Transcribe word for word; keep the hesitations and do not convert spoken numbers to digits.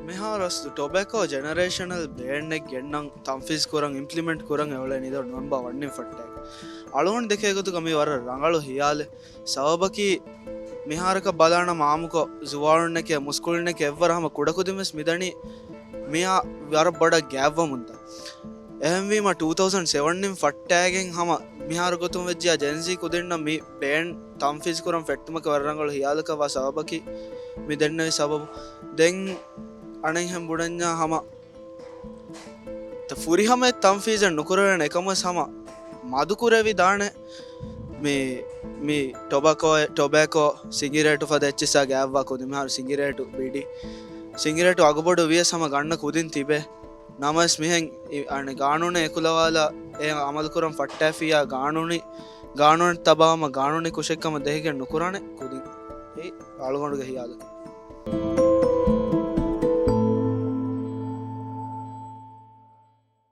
މިހާރު އަސްލު ޓޮބެކޯ ޖެނެރޭޝަނަލް ބޭންއެއް ގެންނަން ތަންފީޒް ކުރަން އިމްޕްލިމެންޓް ކުރަން އެއުޅެނީ ދޯ ނޮވެމްބަރ ވަންނިން ފައްޓައިގެން. އަޅުގަނޑު ދެކޭ ގޮތުގަ މީ ވަރަށް ރަނގަޅު ހިޔާލެއް. ސަބަބަކީ މިހާރަކަށް ބަލާނަމަ އާއްމުކޮށް ޒުވާނުންނެކޭ މުސްކުޅިންނެކޭ އެއްވަރަށް ހަމަ ކުޑަކުދިން ވެސް މިދަނީ މިއާ ވަރަށް ބޮޑަށް ގާތްވަމުންތަ. އެހެންވީމަ ޓޫ ތައުސަންޑް ސެވަން އިން ފައްޓައިގެން ހަމަ މިހާރު ގޮތުން ވެއްޖިޔާ ޖެންޒީ ކުދިންނަށް މި ބޭން ތަންފީޒް ކުރަން ފެއްޓުމަކީ ވަރަށް ރަނގަޅު ހިޔާލަކަށް ވާ ސަބަބަކީ މި ދެންނެވި ސަބަބު. ދެން އަނެއްހެން ބުނަންޏާ ހަމަ ތަ ފުރިހަމަ ތަންފީޒެއް ނުކުރެވޭނެ އެކަމަސް ހަމަ މަދުކުރެވިދާނެ މި، މި ޓޮބަކޯ، ޓޮބެކޯ، ސިނގިރޭޓު ފަދަ އެއްޗިއްސާ ގާތްވާ ކުދިން މިހާރު ސިނގިރޭޓު ބިޑި. ސިނގިރޭޓު އަގުބޮޑު ވިޔަސް ހަމަ ގަންނަ ކުދިން ތިބޭ. ނަމަވެސް މިހެން އި-، އަނެއް ގާނޫނެއް އެކުލަވާލާ އެ އަމަލުކުރަން ފައްޓާފިޔާ ގާނޫނީ، ގާނޫނަށް ތަބާވަމަ ގާނޫނީ ކުށެއްކަމަށް ދެކިގެން ނުކުރާނެ ކުދިން. އެއީ އަޅުގަނޑުގެ ހިޔާލަކީ.